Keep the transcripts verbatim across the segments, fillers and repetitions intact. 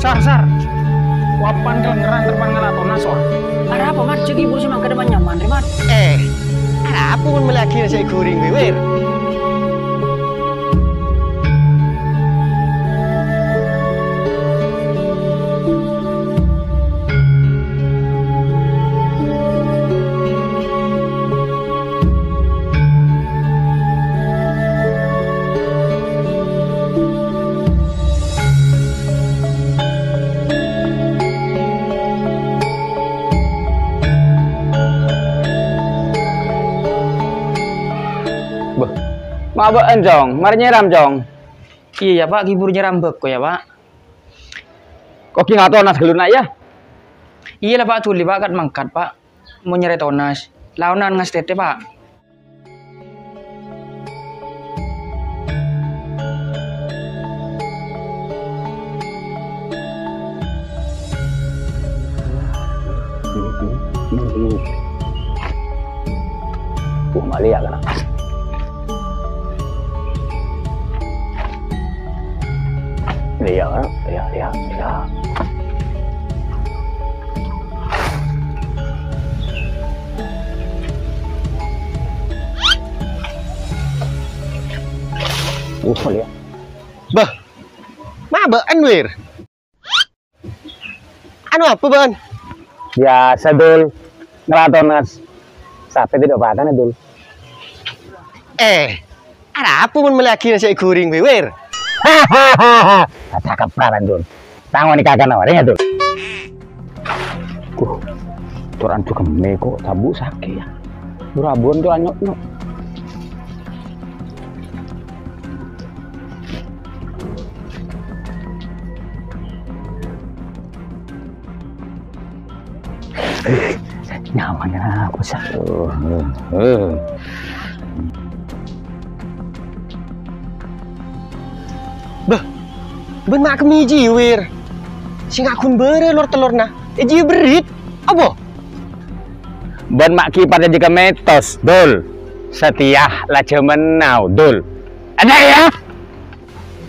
Sar, Sar. Wappan kelengeran terpan ngala tonas, wah. Arapa, Mat? Jagi bursi mangkada manyaman, re, Mat. Eh, arapa mon melagi nasi goreng, Wer? Bâh, ma' bâ'en, Cong? Marè nyèram, Cong? Iyâ, yâ, Pa', ghibur nyèram bhâko, yâ, Pa'. Kogi ngatonas ghâllu, Na', yâ? Iyâ la, Pa', dhuli, Pa', kat-mangkat, Pa'. Mon nyarè tonas, laonan ngastètè, Pa'. Wah, malè yâ, kana'. Iya, iya, iya, iya. Wah, lihat. Bâh, ma' bâ'en, Wir? Anu apa, Bân? Biasa, Dul. Ngala tonas. Sapè tadâ' pakana, Dul. Eh, arapa mon mellèyaghi nasi goreng, Wer? Cakep, Dul. Tangone kakana orèng, Dul. Duh, toran jugemme kok tabu' sakè', yâ. Burabun toran nyok-nyok. Eh, nyaman aku satu. Bâh, bân ma' kemmè jiyâ, Wir. Sè ngaghun bârâ lor-tellorna, è jiyâ berrit. Apa? Bân ma' ki parcajâ ka mitos, Dul. Satèya la jhâman now, Dul. Ada ya?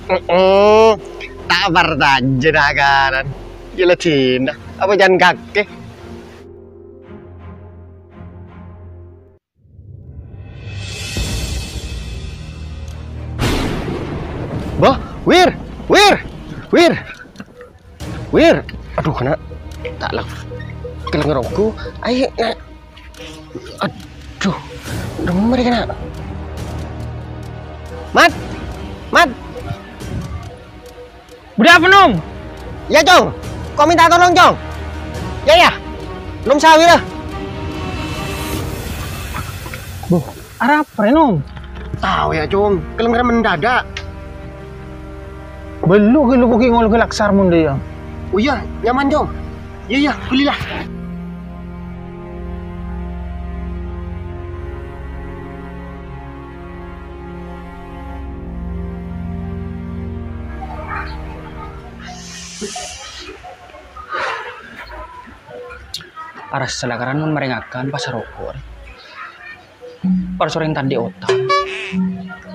Heeh. Ta' parcajâ na' karan. Yâ la dinah. Apa can kakè? Bâh, Wir, Wir, Wir. Wir, aduh, kena. Tak lah. Keleng rongku. Ayo, nak. Aduh. Denger kena. Mat. Mat. Budi apa, Nom? Ya, Cong. Kok minta tolong, Cong? Ya, ya. Nom sawi lah. Arapa rè, Nom? Tao ya, Cong. Kelenggeran mendadak. Bellu ghâllu kogi ngolok laksar mon dâ' iyâ. Oh iya, nyaman, Cong. Iya, iya, kulilah. Arassa lakaran mon marè ngakan pas aroko'. Pas orèng ta' andi' otang.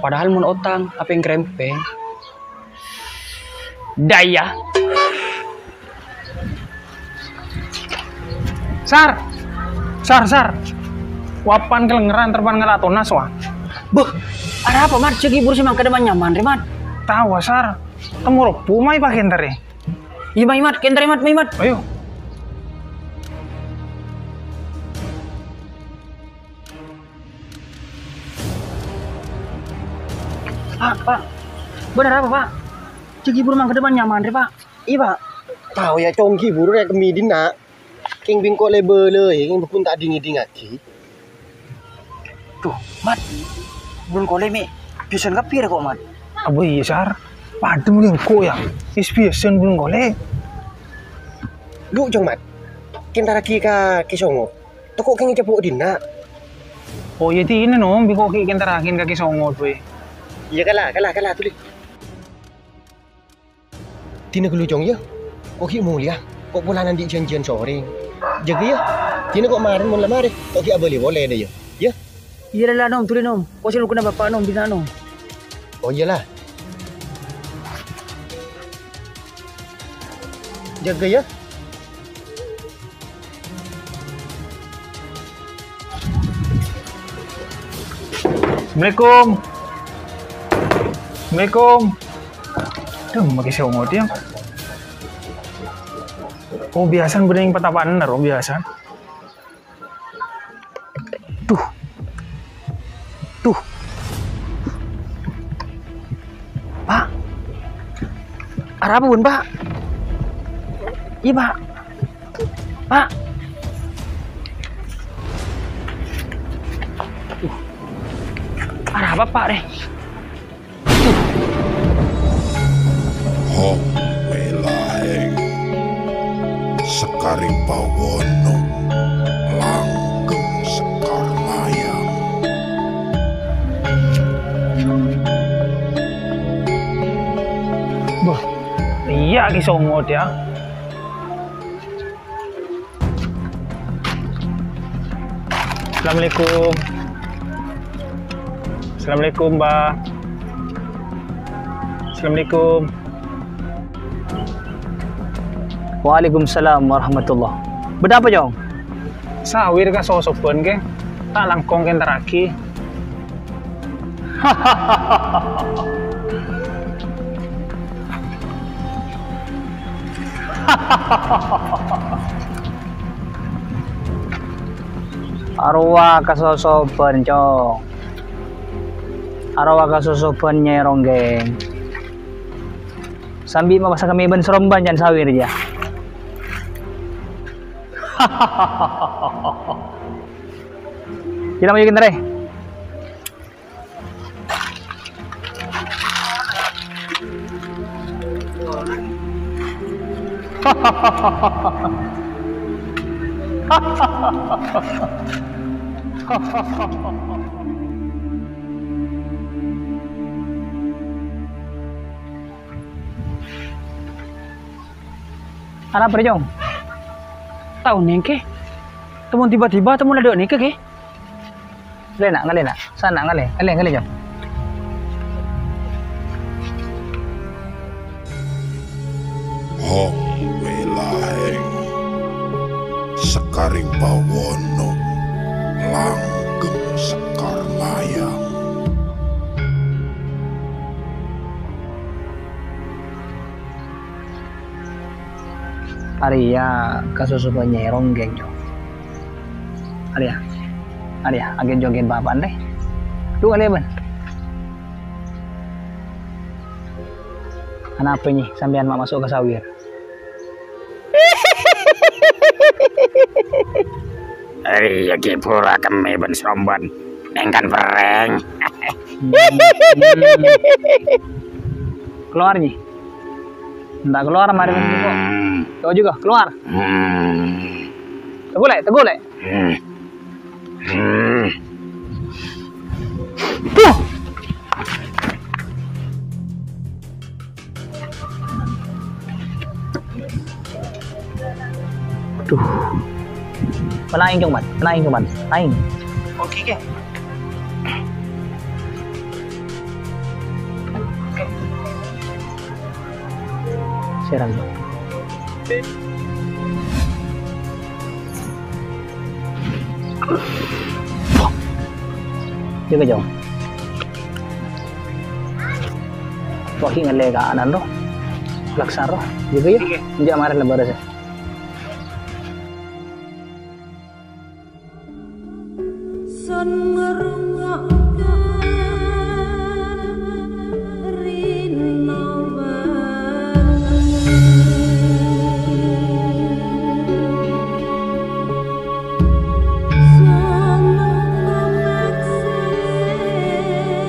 Padahal mon otang, apèng-krèmpèng. Dâ' iyâ. Sar! Sar, Sar! Wappan kelenggeran terpan ngala tonas, wah. Bâh, arapa, Mat? Jâ' ghibur sè mangkada manyaman rè, Mat. Tao, Sar. Temmo robbu, mayu pakè entar, è. Iyâ, mayu, Mat. Kèntarè, Mat. Mayu, Mat. Pak, Pak. Bân arapa, Pak? Jâ' ghibur mangkada manyaman rè, Pak. Iyâ, Pak. Tao ya, Cong, ghibur rè kemmè dinna'. Kèng bengko lè bâlâi, kèng bengko ta' ding-ngèdingngaghi. Duh, Mat. Bulun kolè mè' biyasana kabbhi rè kok, Mat. Apa iyâ, Sar? Padâ mèlengko ya. Is biyasana bulun kolè. Lu, Cong, Mat. Kèntarraghi ka Kè Songo. Tako' kèng ècapo' dinna'. Oh, iyâ, dinah, Nom. Bengko ghi' kèntarraghi ka Kè Songo, wè. Iyâ, kala, kala, kala, dhuli. Dinah ghâllu, Cong, yâ. Ko' ghi' molèya, ko' polana andi' janjiyân sorè. Jâgâ, yâ. Dinah ko' marèn mon la marè, ko' ghi' abâli polè, dâ, yâ. Yâ. Iyâ, la, la, Nom, dhuli, Nom. Ko' sè lukuna bapa', Nom, dinna', Nom. Oh, iyâ, la. Jâgâ, yâ. Assalamualaikum. Assalamualaikum. Duh, maskè sè ongot, yâ. Oh, biyasana bâdâ neng patapa'an, oh, biyasana. Duh. Duh. Pak. Arapa bun, Pak? Iyâ, Pak. Pak. Duh. Arapa, Pak, rè? Hong Welaeng, Sekar Pawono, Langgeng Sekar Mayang. Bâh, iyâ, Ki Songot, yâ. Assalamualaikum. Assalamualaikum, Mbah. Assalamualaikum. Waalaikumsalam warahmatullah. Bâdâ apa, Cong? Sawir kasosobhân, Kè. Ta' langkong kè èntarraghi. Arowa kasosobhân, Cong. Arowa kasosobhân, Nyai Ronggeng. Sambi mapaksa kami bân Seromban can sawir, yâ. Kita maju, Kinta, rè. Arapa rè, Cong? Tao nèng, Kè. Temmo tiba-tiba temmo ladâ' nèka, Kè. Ngalè, na', ngalè, na'. Sana, ngalè. Ngalè, ngalè, Cong. Hong Welaeng, Sekar Pawono, Langgeng Sekar Mayang. Arèya kasosobhân Nyai Ronggeng, Cong. Arèya. Arèya, aghâjhâghâ bapa'na, rè. Dhu, kalèbân. Anapa, Nyi, sampèyan ma' maso' ka sawir? Arèya ghi' pora kemmè bân Seromban. Nèngkan perrèng. Hmm. Keluar, Nyi. Ndak keluar, marè, hmm, kok. Coba juga, keluar. Hmm. Teggu', Lè', teggu', Lè'. Hmm. Hmm. Puh! Aduh. Panaing, Cong, Man. Panaing, Cong, Man. Panaing. Oke, oke. Serang. Jâgâ, Cong. Wah, ghi' ngallè ka anan, ro. Laksan, ro. Jâgâ, yâ. Oke. Enjâ' marèna bârâs, yâ. Son ngrungokkan rinowan. Son maksè elèng.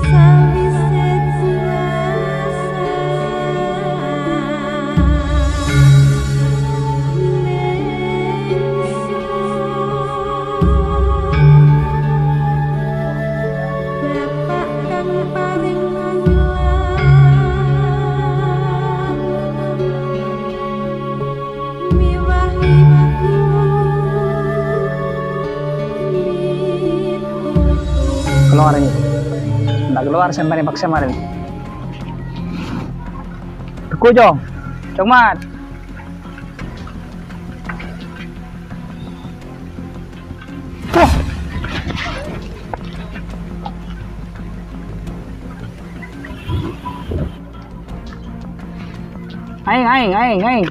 Sawisè puasa nèng soro, Bapa' kang parèng wulan mèwahi aku mèpon. Keluar ini. Ta' kalowar sèmpèn èpaksa marèn. Tèko, Cong. Cong Mat. Wah. Aèng, aèng, aèng, aèng.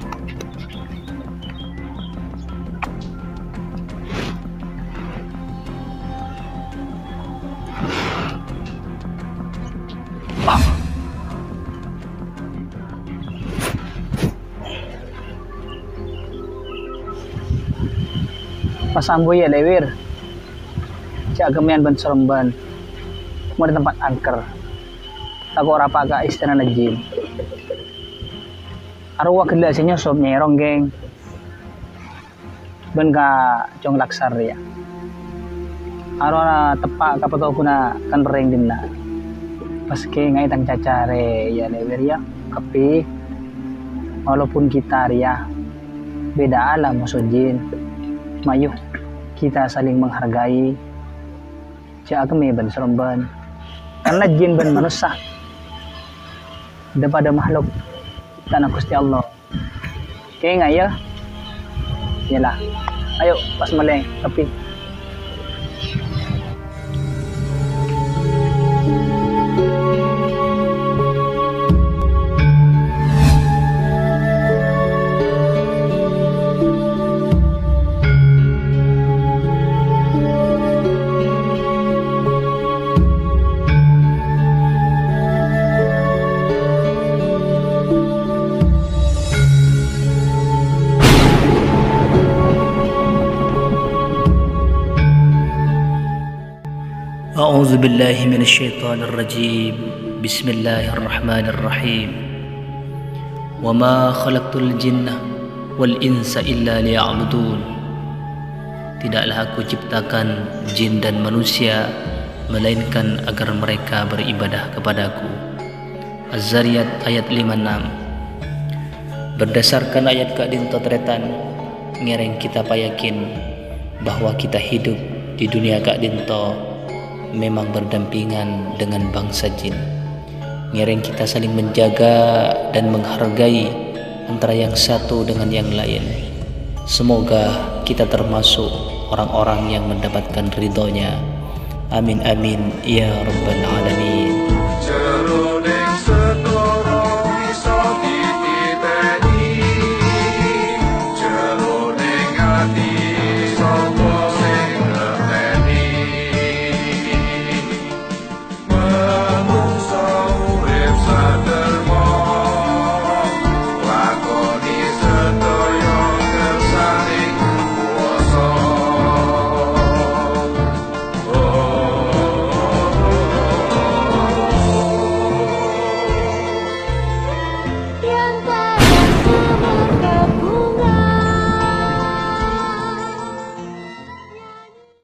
Pas ambu, yâ, Lè Wir. Jhâ' kemmèyan bân-sarombân. Mon è tempat angker. Tako' rapa' ka istanana jin. Arowa ghellâ' sè nyosop nyèrong, geng. Bân ka Cong Laksar rèya. Arowa teppa' ka patoguna kan rèng dinna'. Pas kènga'è tang cacarè, yâ, Lè Wir, yâ, kabbhi. Walaupun kita rèya beda alam moso jin, mayu kita saling menghargai. Jhâ' kemmè bân-sarombân. Karna jin bân manossa dâ-padâ makhluk ciptana Ghustè Allah. Kènga'è, yâ. Yâ la. Ayo, pas malèng, kabbhi. أعوذ بالله من الشيطان الرجيم. بسم الله الرحمن الرحيم. وما خلقت الجن والإنس إلا ليعبدون. Tidaklah Aku ciptakan jin dan manusia, melainkan agar mereka beribadah kepada-Ku. Az-Zariyat ayat lima enam. Berdasarkan ayat ka'dinto tarètan, ngèrèng kita payakin bahwa kita hidup di dunia ka'dinto memang berdampingan dengan bangsa jin. Ngèrèng kita saling menjaga dan menghargai antara yang satu dengan yang lain. Semoga kita termasuk orang-orang yang mendapatkan ridhonya. Amin, amin, ya rabbal alamin.